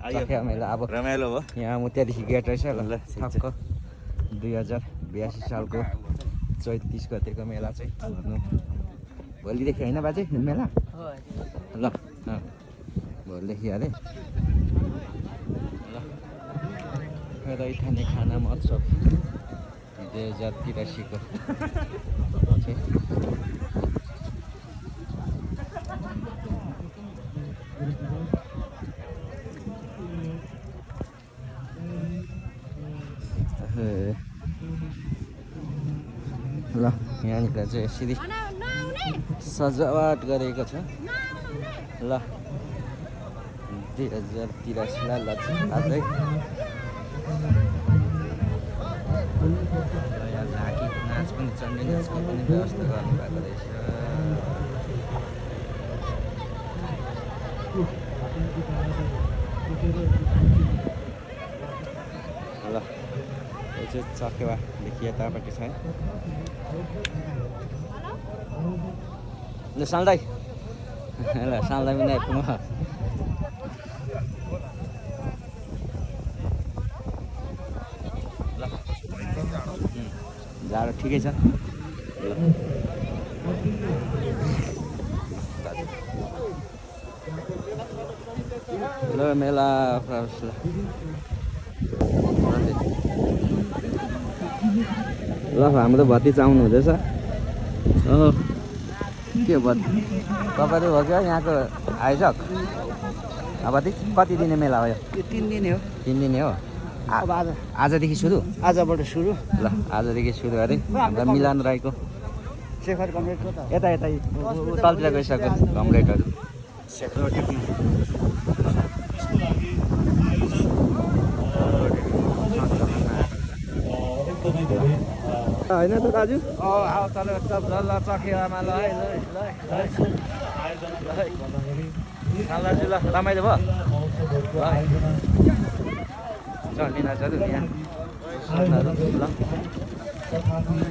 चखेवा मेला अब रमाइलो हो यहाँ म त्यहाँदेखि गेट रहेछ ल ठक्क 2082 सालको चैत 30 गतेको मेला चाहिँ हेर्नु भोलिदेखि होइन बाजे मेला ल भोलिदेखि अरे ल रैथाने खाना महोत्सव 2083 को ल यहाँनिर चाहिँ यसरी सजावट गरेको छ ल 2083 लाई अझै यहाँ झाँकी नाच पनि चण्डी नाचको पनि व्यवस्था गर्नुभएको रहेछ ल यो चाहिँ चकेवादेखि यतापट्टि छ है ल सालदाई ल सालदाई पनि आइपुग्नु ल जाडो ठिकै छ ल मेला ल हाम्रो भतिजा आउनु हुँदैछ के भति तपाईँहरू हो क्या यहाँको आयोजक भति कति दिने मेला हो यो 3 दिन हो 3 दिने हो अब आजदेखि सुरु आजबाट सुरु ल आजदेखि सुरु अरे हाम्रो मिलन राईको शेखर कमरेडको त यता तलतिर गइसक्यो कमरेडहरू होइन त दाजु अब तल ल चखेवामा ल है दाजु ल रमाइलो भयो चण्डी नाचहरू यहाँ ल